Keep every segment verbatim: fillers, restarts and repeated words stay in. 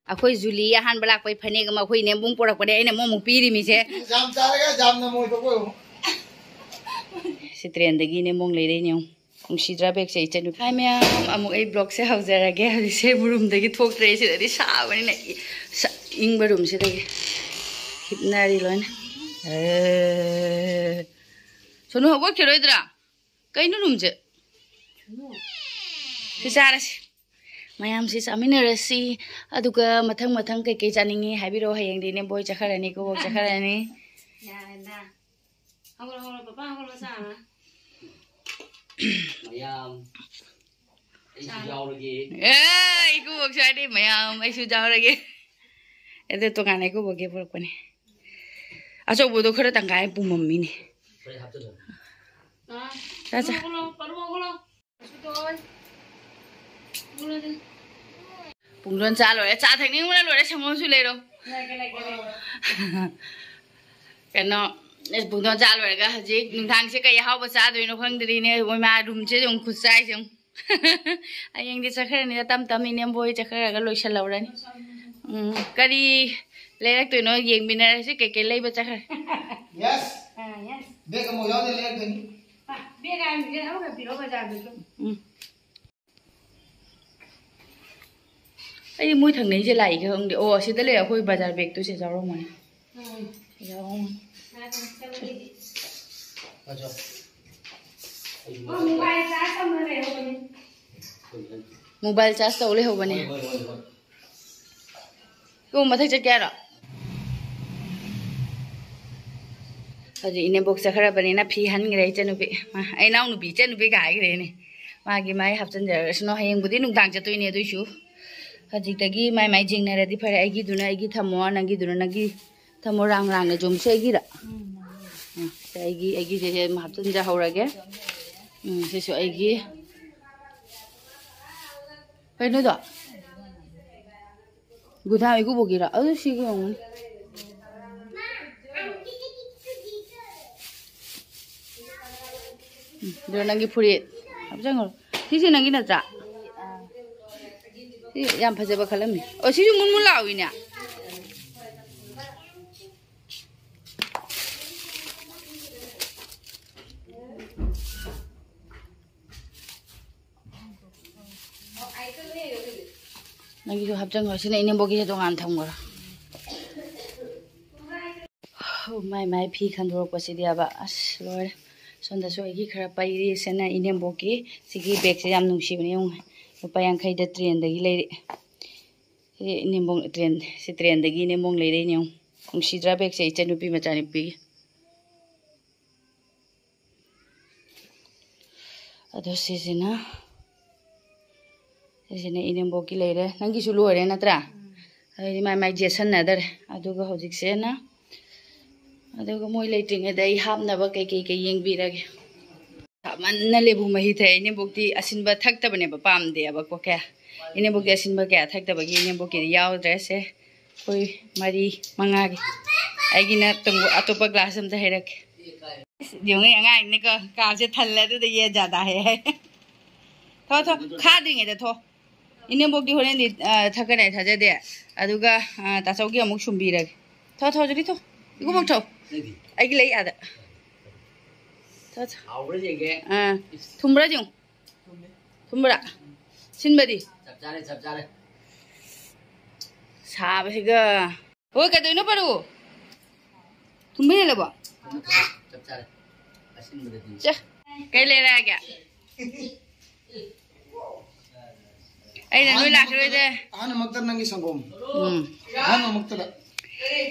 ꯑꯩꯈꯣꯏ ꯖꯨꯂꯤ ꯑꯍꯥꯟꯕ ꯂꯥꯛꯄꯩ ꯐꯅꯦꯛ ꯑꯃ ꯑꯩꯈꯣꯏ ꯏꯅꯦꯝꯕꯨꯡ ꯄꯨꯔꯛꯄꯅꯦ, ꯑꯩꯅ ꯑꯃꯨꯛ ꯑꯃꯨꯛ ꯄꯤꯔꯤꯃꯤꯁꯦ꯫ ꯌꯥꯝ ꯆꯥꯔꯒ ꯌꯥꯝꯅ ꯃꯣꯏꯗꯣ ꯀꯣꯏ꯫ ꯁꯤ ꯇ꯭ꯔꯦꯟꯗꯒꯤ ꯏꯅꯦꯝꯕꯨꯡ ꯂꯩꯔꯛꯏꯅꯦ ꯌꯦꯡꯉꯨ꯫ ꯅꯨꯡꯁꯤꯗ꯭ꯔꯥ ꯕꯦꯒꯁꯦ ꯏꯆꯟꯅꯨꯄꯤ? ꯍꯥꯏ ꯃꯌꯥꯝ, ꯑꯃꯨꯛ ꯑꯩ ꯕ꯭ꯂꯣꯒꯁꯦ ꯍꯧꯖꯔꯒꯦ꯫ ꯍꯧꯖꯤꯛꯁꯦ ꯔꯨꯝꯗꯒꯤ ꯊꯣꯛꯇ꯭ꯔꯦ, ꯁꯤꯗꯗꯤ ꯁꯥꯕꯅꯤꯅ ꯏ-, ꯁ-, ꯏꯪꯕ ꯔꯨꯝꯁꯤꯗꯒꯤ ꯍꯤꯞꯅꯔꯤ ꯂꯣꯏꯅ꯫ ꯑꯦ꯫ ꯁꯣꯅꯨ ꯍꯧꯒꯠꯈꯤꯔꯣꯏꯗ꯭ꯔꯥ? ꯀꯩꯅꯣ ꯔꯨꯝꯁꯦ? ꯁꯤ ꯆꯥꯔꯁꯤ꯫ ꯃꯌꯥꯝꯁꯤ ꯆꯥꯃꯤꯟꯅꯔꯁꯤ꯫ ꯑꯗꯨꯒ ꯃꯊꯪ ꯃꯊꯪ ꯀꯩꯀꯩ ꯆꯥꯅꯤꯡꯉꯤ ꯍꯥꯏꯕꯤꯔꯛꯑꯣ꯫ ꯍꯌꯦꯡꯗꯤ ꯏꯅꯦꯝꯕꯣꯏ ꯆꯠꯈ꯭ꯔꯅꯤ, ꯏꯀꯨꯕꯣꯛ ꯆꯠꯈ꯭ꯔꯅꯤ꯫ ꯌꯥꯔꯦꯗ꯫ ꯍꯧꯒꯠꯂꯣ, ꯍꯧꯒꯠꯂꯣ, ꯄꯄꯥ ꯍꯧꯒꯠꯂꯣ, ꯆꯥ꯫ ꯃꯌꯥꯝ, ꯑꯩꯁꯨ ꯌꯥꯎꯔꯒꯦ꯫ ꯑꯦ, ꯏꯀꯨꯕꯣꯛꯁꯨ ꯍꯥꯏꯗꯤ ꯃꯌꯥꯝ, ꯑꯩꯁꯨ ꯌꯥꯎꯔꯒꯦ꯫ ꯑꯗꯨ ꯇꯣꯉꯥꯟꯅ ꯏꯀꯨꯕꯣꯛꯀꯤ ꯄꯨꯔꯛꯄꯅꯦ꯫ ꯑꯆꯧꯕꯗꯣ ꯈꯔ ꯇꯪꯈꯥꯏ ꯄꯨꯝꯃꯝꯃꯤꯅꯦ꯫ ꯍꯣꯔꯦꯟ ꯍꯥꯞꯆꯜꯂꯣ꯫ ꯑꯥ꯫ ꯆꯥ, ꯆꯥ꯫ ꯍꯧꯒꯠꯂꯣ, ꯄꯔꯨ ꯍꯧꯒꯠꯂꯣ꯫ ꯄꯨꯡꯗꯣꯟ ꯆꯥ ꯂꯣꯏꯔꯦ꯫ ꯆꯥ ꯊꯛꯅꯤꯡꯕꯅ ꯂꯣꯏꯔꯦ꯫ ꯁꯪꯒꯣꯝꯁꯨ ꯂꯩꯔꯣ꯫ ꯂꯩꯔꯒꯦ, ꯂꯩꯔꯒꯦ, ꯂꯩꯔꯒꯦ꯫ ꯀꯩꯅꯣ, ꯑꯦ, ꯄꯨꯡꯗꯣꯟ ꯆꯥ ꯂꯣꯏꯔꯒ ꯍꯧꯖꯤꯛ ꯅꯨꯡꯗꯥꯡꯁꯦ ꯀꯩ ꯑꯍꯥꯎꯕ ꯆꯥꯗꯣꯏꯅꯣ ꯈꯪꯗ꯭ꯔꯤꯅꯦ꯫ ꯃꯣꯏ ꯃꯥ ꯔꯨꯝꯁꯦ ꯑꯗꯨꯝ ꯈꯨꯠꯁꯥꯏꯁꯦ ꯑꯃꯨꯛ꯫ ꯍꯌꯦꯡꯗꯤ ꯆꯠꯈ꯭ꯔꯅꯤꯗ ꯇꯞ ꯇꯞꯅ ꯏꯅꯦꯝꯕꯣꯏ ꯆꯠꯈ꯭ꯔꯒ ꯂꯣꯏꯁꯤꯜꯍꯧꯔꯅꯤ꯫ ꯎꯝ, ꯀꯔꯤ ꯂꯩꯔꯛꯇꯣꯏꯅꯣ ꯌꯦꯡꯃꯤꯟꯅꯔꯁꯤ꯫ ꯀꯩꯀꯩ ꯂꯩꯕ ꯆꯠꯈ꯭ꯔꯦ? ꯌꯦꯁ꯫ ꯑꯥ, ꯌꯦꯁ꯫ ꯕꯦꯒ ꯑꯃꯨꯛ ꯌꯥꯎꯗꯅ ꯂꯩꯔꯛꯇꯣꯏꯅꯤ꯫ ꯑꯥ, ꯕꯦꯒ ꯍꯥꯏꯔꯤꯁꯦ ꯑꯃꯈꯛ ꯄꯤꯔꯛꯑꯣ ꯕꯖꯥꯔꯗꯁꯨ꯫ ꯎꯝ꯫ ꯑꯩꯗꯤ ꯃꯣꯏ ꯊꯪꯅꯩꯁꯦ ꯂꯥꯛꯏꯒ ꯈꯪꯗꯦ꯫ ꯑꯣ, ꯑꯁꯤꯗ ꯂꯩ꯫ ꯑꯩꯈꯣꯏ ꯕꯖꯥꯔ ꯕꯦꯒꯇꯨ ꯁꯤ ꯌꯥꯎꯔꯝꯒꯅꯤ꯫ ꯎꯝ꯫ ꯌꯥꯎꯔꯝꯒꯅꯤ꯫ ꯉꯥꯏꯈꯣ, ꯆꯪꯉꯛꯏꯗꯤ꯫ ꯑꯣ, ꯃꯣꯕꯥꯏꯜ ꯆꯥꯔꯖ ꯇꯧꯅ ꯂꯩꯍꯧꯕꯅꯤ꯫ ꯃꯣꯕꯥꯏꯜ ꯆꯥꯔꯖ ꯇꯧ ꯂꯩꯍꯧꯕꯅꯦ꯫ ꯍꯣꯏ, ꯍꯣꯏ, ꯍꯣꯏ, ꯍꯣꯏ꯫ ꯀꯣ ꯃꯊꯛ ꯆꯠꯀꯦ ꯍꯥꯏꯔꯣ? ꯍꯧꯖꯤꯛ ꯏꯅꯦꯝꯕꯣꯛ ꯆꯠꯈ꯭ꯔꯕꯅꯤꯅ ꯐꯤ ꯍꯟꯈ꯭ꯔꯦ ꯏꯆꯟꯅꯨꯄꯤ꯫ ꯃꯥ, ꯑꯩ ꯏꯅꯥꯎꯅꯨꯄꯤ ꯏꯆꯟꯅꯨꯄꯤ ꯀꯥꯏꯈ꯭ꯔꯦꯅꯦ꯫ ꯃꯥꯒꯤ ꯃꯥꯒꯤ ꯍꯥꯞꯆꯤꯟꯖꯔꯁꯅꯨ꯫ ꯍꯌꯦꯡꯕꯨꯗꯤ ꯅꯨꯡꯗꯥꯡ ꯆꯠꯇꯣꯏꯅꯦ, ꯑꯗꯨꯏꯁꯨ ꯍꯧꯖꯤꯛꯇꯒꯤ ꯃꯥꯏ ꯃꯥꯏ ꯌꯦꯡꯅꯔꯗꯤ ꯐꯔꯦ꯫ ꯑꯩꯒꯤꯗꯨꯅ ꯑꯩꯒꯤ ꯊꯝꯃꯣ, ꯅꯪꯒꯤꯗꯨꯅ ꯅꯪꯒꯤ ꯊꯝꯃꯣ꯫ ꯔꯥꯡ ꯔꯥꯡꯅ ꯌꯣꯝꯁꯦ ꯑꯩꯒꯤꯔ? ꯎꯝ, ꯁꯦ ꯑꯩꯒꯤ, ꯑꯩꯒꯤꯁꯦ ꯁꯦ ꯍꯥꯞꯆꯤꯟꯖꯍꯧꯔꯒꯦ꯫ ꯎꯝ, ꯁꯤꯁꯨ ꯑꯩꯒꯤ꯫ ꯀꯩꯅꯣꯗꯣ? ꯒꯨꯗꯥ ꯏꯀꯨꯕꯣꯛꯀꯤꯔꯣ? ꯑꯗꯨ ꯁꯤꯒꯤ ꯑꯣꯏꯔꯝꯒꯅꯤ꯫ ꯎꯝ, ꯑꯗꯨ ꯅꯪꯒꯤ ꯐꯨꯔꯤꯠ ꯍꯥꯞꯆꯟꯈ꯭ꯔꯣ꯫ ꯁꯤꯁꯦ ꯅꯪꯒꯤ ꯅꯠꯇ꯭ꯔꯥ? ꯌꯥꯝ ꯐꯖꯕ ꯈꯜꯂꯝꯃꯤ꯫ ꯑꯣ, ꯁꯤꯁꯨ ꯃꯨꯟ ꯃꯨꯟ ꯂꯥꯎꯏꯅꯦ꯫ ꯅꯪꯒꯤꯁꯨ ꯍꯥꯞꯆꯟꯈ꯭ꯔꯣ꯫ ꯁꯤꯅ ꯏꯅꯦꯝꯕꯣꯛꯀꯤꯁꯦ ꯇꯣꯉꯥꯟ ꯊꯝꯈ꯭ꯔꯣ꯫ ꯃꯥꯏ ꯃꯥꯏ ꯐꯤ ꯈꯟꯗꯣꯔꯛꯄꯁꯤꯗꯤꯕ ꯑꯁ ꯂꯣꯏꯔꯦ꯫ ꯁꯣꯝꯗꯁꯨ ꯑꯩꯒꯤ ꯈꯔ ꯄꯩꯔꯤ꯫ ꯁꯤꯅ ꯏꯅꯦꯝꯕꯣꯛꯀꯤ꯫ ꯁꯤꯒꯤ ꯕꯦꯒꯁꯦ ꯌꯥꯝ ꯅꯨꯡꯁꯤꯕꯅꯦ, ꯌꯦꯡꯉꯨ꯫ ꯂꯨꯄꯥ ꯌꯥꯡꯈꯩꯗ ꯇ꯭ꯔꯦꯟꯗꯒꯤ ꯂꯩꯔꯛꯑꯦ꯫ ꯁꯤ ꯏꯅꯦꯝꯕꯣꯛ ꯇ꯭ꯔꯦꯟ, ꯁꯤ ꯇ꯭ꯔꯦꯟꯗꯒꯤ ꯏꯅꯦꯝꯕꯣꯛ ꯂꯩꯔꯛꯏꯅꯦ, ꯌꯦꯡꯉꯨ꯫ ꯅꯨꯡꯁꯤꯗ꯭ꯔꯥ ꯕꯦꯒꯁꯦ? ꯏꯆꯟꯅꯨꯄꯤ ꯃꯆꯥꯅꯨꯄꯤꯒꯤ꯫ ꯑꯗꯣ ꯁꯤꯁꯤꯅ, ꯁꯤꯁꯤꯅ ꯏꯅꯦꯝꯕꯣꯛꯀꯤ ꯂꯩꯔꯦ꯫ ꯅꯪꯒꯤꯁꯨ ꯂꯣꯏꯔꯦ ꯅꯠꯇ꯭ꯔꯥ? ꯑꯗꯨꯗꯤ ꯃꯥꯏ ꯃꯥꯏ ꯌꯦꯠꯁꯟꯅꯗꯔꯦ꯫ ꯑꯗꯨꯒ ꯍꯧꯖꯤꯛꯁꯦꯅ, ꯑꯗꯨꯒ ꯃꯣꯏ ꯂꯩꯇ꯭ꯔꯤꯉꯩꯗ ꯑꯩ ꯍꯥꯞꯅꯕ ꯀꯩꯀꯩ ꯀꯩ ꯌꯦꯡꯕꯤꯔꯒꯦ꯫ ꯁꯥꯃꯟꯅ ꯂꯦꯕꯨ ꯃꯍꯤ ꯊꯛꯑꯦ꯫ ꯏꯅꯦꯝꯕꯣꯛꯇꯤ ꯑꯁꯤꯟꯕ ꯊꯛꯇꯕꯅꯦꯕ, ꯄꯥꯝꯗꯦꯕꯀꯣ ꯀꯌꯥ꯫ ꯏꯅꯦꯝꯕꯣꯛꯇꯤ ꯑꯁꯤꯟꯕ ꯀꯌꯥ ꯊꯛꯇꯕꯒꯤ ꯏꯅꯦꯝꯕꯣꯛꯀꯤꯗꯤ ꯌꯥꯎꯗ꯭ꯔꯦ꯫ ꯁꯦ, ꯑꯩꯈꯣꯏ ꯃꯔꯤ ꯃꯉꯥꯒꯤ꯫ ꯑꯩꯒꯤꯅ ꯇꯣꯡꯕ-, ꯑꯇꯣꯞꯄ ꯒ꯭ꯂꯥꯁ ꯑꯝꯇ ꯍꯩꯔꯛꯀꯦ꯫ ꯌꯦꯡꯉꯨꯅꯦ ꯑꯉꯥꯡꯅꯤꯅꯀꯣ, ꯀꯥꯁꯦ ꯊꯜꯂꯦ, ꯑꯗꯨꯗ ꯌꯦ ꯖꯥꯗꯥ ꯍꯦ ꯍꯥꯏ꯫ ꯊꯣ, ꯊꯣ, ꯈꯥꯗ꯭ꯔꯤꯉꯩꯗ ꯊꯣ꯫ ꯏꯅꯦꯝꯕꯣꯛꯇꯤ ꯍꯣꯔꯦꯟꯗꯤ, ꯑ, ꯊꯛꯀꯅꯤ ꯍꯥꯏ ꯊꯥꯖꯗꯦ꯫ ꯑꯗꯨꯒ, ꯑ, ꯇꯥꯆꯧꯒꯤ ꯑꯃꯨꯛ ꯁꯨꯝꯕꯤꯔꯒꯦ꯫ ꯊꯣ, ꯊꯣ, ꯍꯧꯖꯤꯛꯀꯤ ꯊꯣ꯫ ꯏꯀꯨꯕꯣꯛ ꯊꯣ꯫ ꯑꯩꯒꯤ ꯂꯩ ꯑꯥꯗ꯫ ꯊꯣ, ꯊꯣ꯫ ꯍꯥꯎꯕ꯭ꯔꯥ ꯌꯦꯡꯒꯦ꯫ ꯑꯥ, ꯊꯨꯝꯕ꯭ꯔꯥ ꯌꯦꯡꯉꯨ꯫ ꯊꯨꯝꯕ꯭ꯔꯥ? ꯁꯤꯟꯕꯗꯤ? ꯆꯞ ꯆꯥꯔꯦ, ꯆꯞ ꯆꯥꯔꯦ꯫ ꯁꯥꯕꯁꯤꯒ꯫ ꯍꯣꯏ, ꯀꯩꯗꯧꯅꯣ ꯄꯔꯨ? ꯊꯨꯝꯕ ꯍꯦꯜꯂꯕꯣ? ꯆꯞ ꯆꯥꯔꯦ꯫ ꯑꯁꯤꯟꯕꯗꯗꯤ꯫ ꯆꯦ, ꯀꯩ ꯂꯩꯔꯛꯑꯒꯦ? ꯑꯩꯅ ꯅꯣꯏ ꯂꯥꯛꯈꯤꯔꯣꯏꯗꯦ꯫ ꯑꯍꯥꯟꯕꯃꯛꯇ ꯅꯪꯒꯤ ꯁꯪꯒꯣꯝ꯫ ꯎꯝ꯫ ꯑꯍꯥꯟꯕꯃꯛꯇꯗ꯫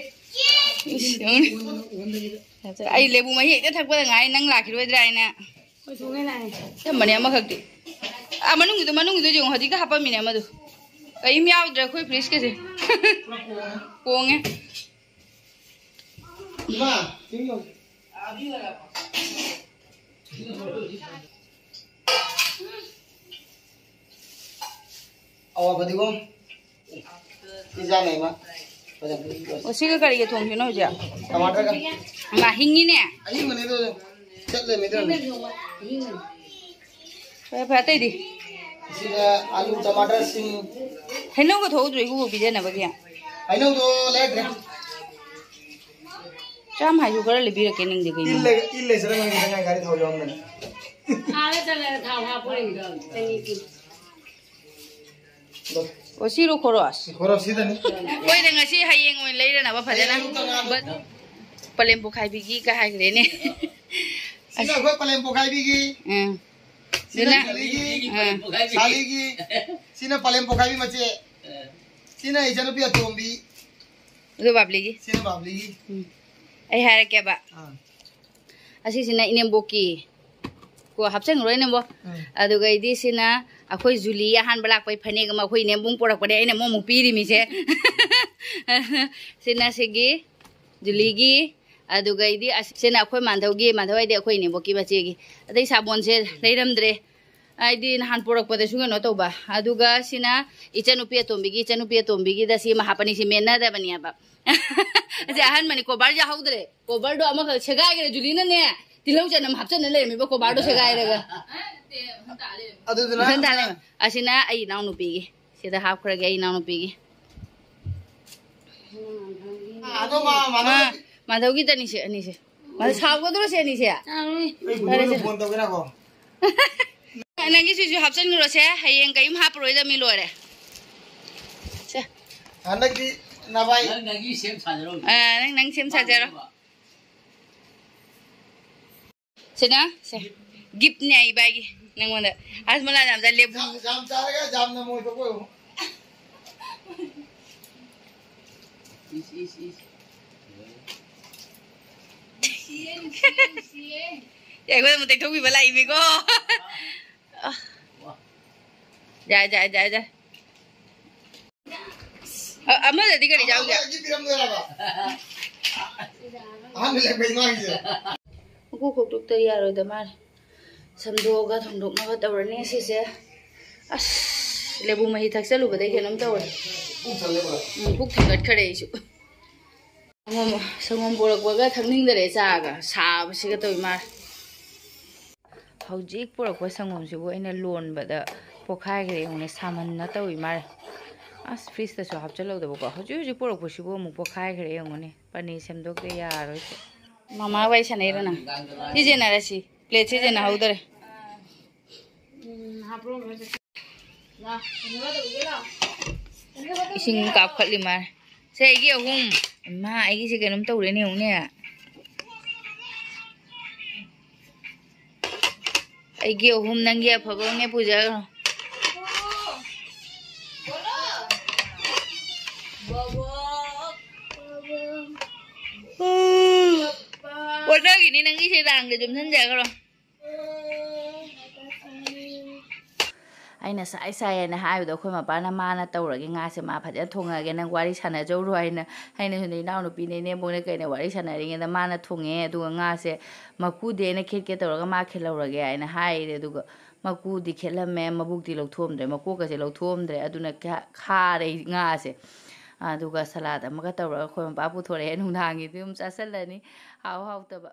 ꯏꯁ, ꯌꯦꯡꯉꯨꯅꯦ꯫ ꯑꯩ ꯂꯦꯕꯨ ꯃꯍꯤ ꯍꯦꯛꯇ ꯊꯛꯄꯗ ꯉꯥꯏ, ꯅꯪ ꯂꯥꯛꯈꯤꯔꯣꯏꯗ꯭ꯔꯥ ꯍꯥꯏꯅ꯫ ꯑꯩꯈꯣꯏ ꯁꯣꯡꯉꯩ ꯂꯥꯛꯑꯦ꯫ ꯊꯝꯕꯅꯦ ꯑꯃꯈꯛꯇꯤ꯫ ꯑꯥ, ꯃꯅꯨꯡꯒꯤꯗꯣ, ꯃꯅꯨꯡꯒꯤꯗꯣ ꯌꯦꯡꯉꯣ, ꯍꯧꯖꯤꯛꯇ ꯍꯥꯞꯄꯝꯃꯤꯅꯦ ꯑꯃꯗꯣ꯫ ꯀꯔꯤꯝ ꯌꯥꯎꯗ꯭ꯔꯦ ꯑꯩꯈꯣꯏ ꯐ꯭ꯔꯤꯖꯀꯁꯦ꯫ ꯄꯣꯡꯉꯦ꯫ ꯏꯃꯥ, ꯁꯤ ꯌꯦꯡꯉꯣ꯫ ꯑꯋꯥ ꯐꯗꯤꯒꯣꯝ꯫ ꯁꯤ ꯆꯥꯅꯩ ꯏꯃꯥ꯫ ꯑꯣ, ꯁꯤꯒ ꯀꯔꯤꯒ ꯊꯣꯡꯗꯣꯏꯅꯣ ꯍꯧꯖꯤꯛ? ꯇꯃꯥꯇꯔꯒ꯫ ꯃꯥ ꯍꯤꯡꯉꯤꯅꯦ꯫ ꯑꯍꯤꯡꯕꯅꯦ ꯑꯗꯨ꯫ ꯆꯠꯂꯦ ꯃꯩꯇꯩꯂꯣꯟꯗ꯫ ꯐꯔꯦ, ꯐꯔꯦ, ꯑꯇꯩꯗꯤ? ꯁꯤꯗ ꯑꯂꯨ, ꯇꯃꯥꯇꯔ, ꯁꯤꯡ꯫ ꯍꯩꯅꯧꯒ ꯊꯣꯛꯎꯗ꯭ꯔꯣ ꯏꯀꯨꯕꯣꯛ ꯄꯤꯖꯅꯕꯒꯤ? ꯍꯩꯅꯧꯗꯣ ꯂꯩꯔꯛꯇ꯭ꯔꯦ꯫ ꯆꯥꯝ ꯍꯥꯏꯁꯨ ꯈꯔ ꯂꯩꯕꯤꯔꯛꯀꯦ ꯅꯪꯗꯤ ꯀꯩꯅꯣ? ꯏꯜ ꯂꯩ-, ꯏꯜ ꯂꯩꯖꯔꯝꯃꯅꯤ ꯈꯤꯇꯪ ꯉꯥꯏ, ꯒꯥꯔꯤ ꯊꯥꯎ ꯌꯥꯎꯔꯝꯗꯅ꯫ ꯑꯥꯗ ꯆꯠꯂꯒ ꯊꯥꯎ ꯍꯥꯞꯄꯨꯔꯦ꯫ ꯆꯅꯤ ꯄꯤ꯫ ꯑꯣ, ꯁꯤꯔꯣ ꯈꯣꯔꯣꯁ? ꯈꯣꯔꯣꯁ ꯁꯤꯗꯅꯤ꯫ ꯑꯩꯈꯣꯏꯗ ꯉꯁꯤ ꯍꯌꯦꯡ ꯑꯣꯏꯅ ꯂꯩꯔꯅꯕ ꯐꯖꯅ꯫ ꯍꯌꯦꯡ ꯑꯌꯨꯛꯇ ꯉꯥ ꯕꯠ-, ꯄꯂꯦꯝ ꯄꯣꯛꯈꯥꯏꯕꯤꯒꯤ ꯀ ꯍꯥꯏꯈ꯭ꯔꯦꯅꯦ꯫ ꯁꯤꯅ ꯑꯩꯈꯣꯏ ꯄꯂꯦꯝ ꯄꯣꯛꯈꯥꯏꯕꯤꯒꯤ꯫ ꯎꯝ꯫ ꯁꯤꯅ ꯑꯗꯨꯅ ꯁꯥꯂꯤꯒꯤ꯫ ꯎꯝ꯫ ꯁꯥꯂꯤꯒꯤ꯫ ꯁꯤꯅ ꯄꯂꯦꯝ ꯄꯣꯛꯈꯥꯏꯕꯤ ꯃꯆꯦ꯫ ꯁꯤꯅ ꯏꯆꯟꯅꯨꯄꯤ ꯑꯇꯣꯝꯕꯤ꯫ ꯑꯗꯨ ꯕꯥꯕ꯭ꯂꯤꯒꯤ꯫ ꯁꯤꯅ ꯕꯥꯕ꯭ꯂꯤꯒꯤ꯫ ꯎꯝ꯫ ꯑꯩ ꯍꯥꯏꯔꯛꯀꯦꯕ꯫ ꯑꯥ꯫ ꯑꯁꯤꯁꯤꯅ ꯏꯅꯦꯝꯕꯣꯛꯀꯤ꯫ ꯀꯣ, ꯍꯥꯞꯆꯤꯟꯈ꯭ꯔꯣ ꯏꯅꯦꯝꯕꯣꯛ꯫ ꯎꯝ꯫ ꯑꯗꯨꯒꯩꯗꯤ ꯁꯤꯅ ꯑꯩꯈꯣꯏ ꯖꯨꯂꯤ ꯑꯍꯥꯟꯕ ꯂꯥꯛꯄꯩ ꯐꯅꯦꯛ ꯑꯃ ꯑꯩꯈꯣꯏ ꯏꯅꯦꯝꯕꯨꯡ ꯄꯣꯔꯛꯄꯅꯦ, ꯑꯩꯅ ꯑꯃꯨꯛ ꯑꯃꯨꯛ ꯄꯤꯔꯤꯃꯤꯁꯦ꯫ ꯁꯤꯅ ꯁꯤꯒꯤ ꯖꯨꯂꯤꯒꯤ꯫ ꯑꯗꯨꯒꯩꯗꯤ ꯑꯁ-, ꯁꯤꯅ ꯑꯩꯈꯣꯏ ꯃꯥꯙꯧꯒꯤ, ꯃꯥꯙꯧ ꯍꯥꯏꯗꯤ ꯑꯩꯈꯣꯏ ꯏꯅꯦꯝꯕꯣꯛꯀꯤ ꯃꯆꯦꯒꯤ꯫ ꯑꯗꯩ ꯁꯥꯄꯣꯟꯁꯦ ꯂꯩꯔꯝꯗ꯭ꯔꯦ꯫ ꯍꯥꯏꯗꯤ ꯅꯍꯥꯟ ꯄꯣꯔꯛꯄꯗꯁꯨ ꯀꯩꯅꯣ ꯇꯧꯕ꯫ ꯑꯗꯨꯒ ꯁꯤꯅ ꯏꯆꯟꯅꯨꯄꯤ ꯑꯇꯣꯝꯕꯤꯒꯤ, ꯏꯆꯟꯅꯨꯄꯤ ꯑꯇꯣꯝꯕꯤꯒꯤꯗ ꯁꯤ ꯑꯃ ꯍꯥꯞꯄꯅꯤ, ꯁꯤ ꯃꯦꯟꯅꯗꯕꯅꯦꯕ꯫ ꯑꯁꯤ ꯑꯍꯟꯕꯅꯤ, ꯀꯣꯕꯔ ꯌꯥꯍꯧꯗ꯭ꯔꯦ꯫ ꯀꯣꯕꯔꯗꯣ ꯑꯃꯈꯛ ꯁꯦꯒꯥꯏꯈ꯭ꯔꯦ, ꯖꯨꯂꯤꯅꯅꯦ꯫ ꯇꯤꯜꯍꯧ ꯆꯅꯝ ꯍꯥꯞꯆꯟꯅ ꯂꯩꯔꯝꯃꯤꯕ ꯀꯣꯕꯔꯗꯣ ꯁꯦꯒꯥꯏꯔꯒ꯫ ꯑꯗꯨꯗꯨꯅ ꯃꯊꯟ ꯇꯥ ꯂꯩꯔꯝꯃꯦ꯫ ꯑꯁꯤꯅ ꯑꯩ ꯏꯅꯥꯎꯅꯨꯄꯤꯒꯤ꯫ ꯁꯤꯗ ꯍꯥꯞꯈ꯭ꯔꯒꯦ ꯑꯩ ꯏꯅꯥꯎꯅꯨꯄꯤꯒꯤ꯫ ꯑꯗꯣ ꯃꯥ, ꯃꯥ, ꯃꯥ, ꯃꯥꯙꯧꯒꯤ ꯇꯅꯤꯁꯦ, ꯑꯅꯤꯁꯦ꯫ ꯃꯥ ꯁꯥꯎꯒꯗ꯭ꯔꯣ ꯁꯦ ꯑꯅꯤꯁꯦ? ꯆꯥꯔꯣꯏ꯫ ꯑꯩ ꯐꯔꯦ, ꯁꯦ꯫ ꯐꯣꯟ ꯇꯧꯒꯦ ꯉꯥꯏꯈꯣ꯫ ꯅꯪꯒꯤꯁꯤꯁꯨ ꯍꯥꯞꯆꯤꯟꯈ꯭ꯔꯣꯁꯦ, ꯍꯌꯦꯡ ꯀꯔꯤꯝ ꯍꯥꯞꯄꯔꯣꯏꯗ ꯃꯤ ꯂꯣꯏꯔꯦ꯫ ꯁꯦ꯫ ꯍꯟꯗꯛꯇꯤ ꯅꯚꯥꯏ꯫ ꯅꯪ ꯅꯪꯒꯤ ꯁꯦꯝ ꯁꯥꯖꯔꯣ꯫ ꯑꯥ, ꯅꯪ, ꯅꯪ ꯁꯦꯝ ꯁꯥꯖꯔꯣ꯫ ꯁꯤꯅ, ꯁꯦ꯫ ꯒꯤꯐꯅꯦ ꯑꯩ ꯏꯕꯥꯏꯒꯤ ꯅꯪꯉꯣꯟꯗ꯫ ꯑꯁ, ꯃꯂꯥ ꯌꯥꯝ ꯆꯥ ꯂꯦꯞꯄꯨ꯫ ꯌꯥꯝ, ꯌꯥꯝ ꯆꯥꯔꯒ ꯌꯥꯝꯅ ꯃꯣꯏ ꯊꯣꯛꯄ ꯑꯣꯏꯌꯨ꯫ ꯏꯁ, ꯏꯁ, ꯏꯁ꯫ ꯑꯦ, ꯑꯩꯈꯣꯏ ꯑꯃꯨꯛ ꯇꯩꯊꯣꯛꯄꯤꯕ ꯂꯥꯛꯏꯃꯤꯀꯣ꯫ ꯌꯥꯏ, ꯌꯥꯏ, ꯌꯥꯏ, ꯌꯥꯏ꯫ ꯑ-, ꯑꯃꯗꯗꯤ ꯀꯔꯤ ꯌꯥꯎꯒꯦ? ꯑꯃꯗꯗꯤ ꯄꯤꯔꯝꯗꯣꯏꯔꯕ? ꯑꯍꯥꯟꯕ ꯂꯦꯞꯄ ꯏꯃꯥꯒꯤꯁꯦ꯫ ꯃꯀꯨ ꯈꯣꯛꯇꯣꯛꯇ ꯌꯥꯔꯣꯏꯗ ꯃꯥꯜꯂꯦ꯫ ꯁꯦꯝꯗꯣꯛꯑꯒ ꯊꯣꯡꯗꯣꯛꯅꯕ ꯇꯧꯔꯅꯤ ꯁꯤꯁꯦ꯫ ꯑꯁ, ꯂꯦꯕꯨ ꯃꯍꯤ ꯊꯛꯆꯜꯂꯨꯕꯗꯩ ꯀꯩꯅꯣꯝ ꯇꯧꯔꯦ꯫ ꯄꯨꯛ ꯊꯜꯂꯦ ꯄꯨꯔꯥ꯫ ꯎꯝ, ꯄꯨꯛ ꯊꯟꯒꯠꯈꯔꯦ ꯑꯩꯁꯨ꯫ ꯁꯪꯒꯣꯝ, ꯁꯪꯒꯣꯝ ꯄꯨꯔꯛꯄꯒ ꯊꯛꯅꯤꯡꯗꯔꯦ ꯆꯥꯒ꯫ ꯁꯥꯕꯁꯤꯒ ꯇꯧꯏ ꯃꯥꯜꯂꯦ꯫ ꯍꯧꯖꯤꯛ ꯄꯨꯔꯛꯄ ꯁꯪꯒꯣꯝꯁꯤꯕꯨ ꯑꯩꯅ ꯂꯣꯟꯕꯗ ꯄꯣꯛꯈꯥꯏꯈ꯭ꯔꯦ ꯌꯦꯡꯉꯨꯅꯦ, ꯁꯥꯃꯟꯅ ꯇꯧꯏ ꯃꯥꯜꯂꯦ꯫ ꯑꯁ, ꯐ꯭ꯔꯤꯖꯇꯁꯨ ꯍꯥꯞꯆꯜꯍꯧꯗꯕꯀꯣ꯫ ꯍꯧꯖꯤꯛ ꯍꯧꯖꯤꯛ ꯄꯨꯔꯛꯄꯁꯤꯕꯨ ꯑꯃꯨꯛ ꯄꯣꯛꯈꯥꯏꯈ꯭ꯔꯦ ꯌꯦꯡꯉꯨꯅꯦ꯫ ꯄꯅꯤꯔ ꯁꯦꯝꯗꯣꯛꯇ ꯌꯥꯔꯣꯏ꯫ ꯃꯃꯥ ꯋꯥꯔꯤ ꯁꯥꯟꯅꯩꯔꯣ ꯅꯪ? ꯁꯤꯖꯤꯟꯅꯔꯁꯤ꯫ ꯄ꯭ꯂꯦꯠ ꯁꯤꯖꯤꯟꯅꯍꯧꯗꯔꯦ꯫ ꯏꯁꯤꯡ ꯀꯥꯞꯈꯠꯂꯤ ꯃꯥꯜꯂꯦ꯫ ꯁꯦ, ꯑꯩꯒꯤ ꯑꯍꯨꯝ꯫ ꯏꯃꯥ, ꯑꯩꯒꯤꯁꯦ ꯀꯩꯅꯣꯝ ꯇꯧꯔꯦꯅꯦ, ꯌꯦꯡꯉꯨꯅꯦ꯫ ꯑꯩꯒꯤ ꯑꯍꯨꯝ, ꯅꯪꯒꯤ ꯑꯐꯕ ꯑꯃꯅꯦ ꯄꯨꯖꯈ꯭ꯔꯣ꯫ ꯑꯣꯟꯅꯒꯤꯅꯤ ꯅꯪꯒꯤꯁꯦ, ꯔꯥꯡꯗ ꯌꯣꯝꯁꯤꯟꯖꯈ꯭ꯔꯣ꯫ ꯑꯩꯅ ꯁꯥꯏ ꯁꯥꯏ ꯍꯥꯏꯅ ꯍꯥꯏꯕꯗꯣ, ꯑꯩꯈꯣꯏ ꯃꯄꯥꯅ ꯃꯥꯅ ꯇꯧꯔꯒꯦ, ꯉꯥꯁꯦ ꯃꯥ ꯐꯖꯅ ꯊꯣꯡꯉꯒꯦ, ꯅꯪ ꯋꯥꯔꯤ ꯁꯥꯟꯅꯖꯧꯔꯣ ꯍꯥꯏꯅ꯫ ꯑꯩꯅꯁꯨꯅꯦ, ꯏꯅꯥꯎꯅꯨꯄꯤꯅꯦ, ꯏꯅꯦꯝꯕꯣꯛꯅꯦ ꯀꯩꯅ ꯋꯥꯔꯤ ꯁꯥꯟꯅꯔꯤꯉꯩꯗ ꯃꯥꯅ ꯊꯣꯡꯉꯦ, ꯑꯗꯨꯒ ꯉꯥꯁꯦ ꯃꯀꯨꯗꯤ ꯑꯩꯅ ꯈꯦꯠꯀꯦ ꯇꯧꯔꯒ ꯃꯥ ꯈꯦꯠꯍꯧꯔꯒꯦ ꯍꯥꯏꯅ ꯍꯥꯏꯔꯦ꯫ ꯑꯗꯨꯒ ꯃꯀꯨꯗꯤ ꯈꯦꯠꯂꯝꯃꯦ, ꯃꯕꯨꯛꯇꯤ ꯂꯧꯊꯣꯛꯑꯝꯗ꯭ꯔꯦ, ꯃꯀꯣꯛꯀꯁꯦ ꯂꯧꯊꯣꯛꯑꯝꯗ꯭ꯔꯦ꯫ ꯑꯗꯨꯅ ꯈꯥ-, ꯈꯥꯔꯦ ꯉꯥꯁꯦ꯫ ꯑꯗꯨꯒ ꯁꯂꯥꯗ ꯑꯃꯒ ꯇꯧꯔꯒ ꯑꯩꯈꯣꯏ ꯃꯄꯥ ꯄꯨꯊꯣꯔꯛꯑꯦ, ꯅꯨꯡꯗꯥꯡꯒꯤꯗꯤ ꯑꯗꯨꯝ ꯆꯥꯁꯜꯂꯅꯤ, ꯍꯥꯎ ꯍꯥꯎꯇꯕ꯫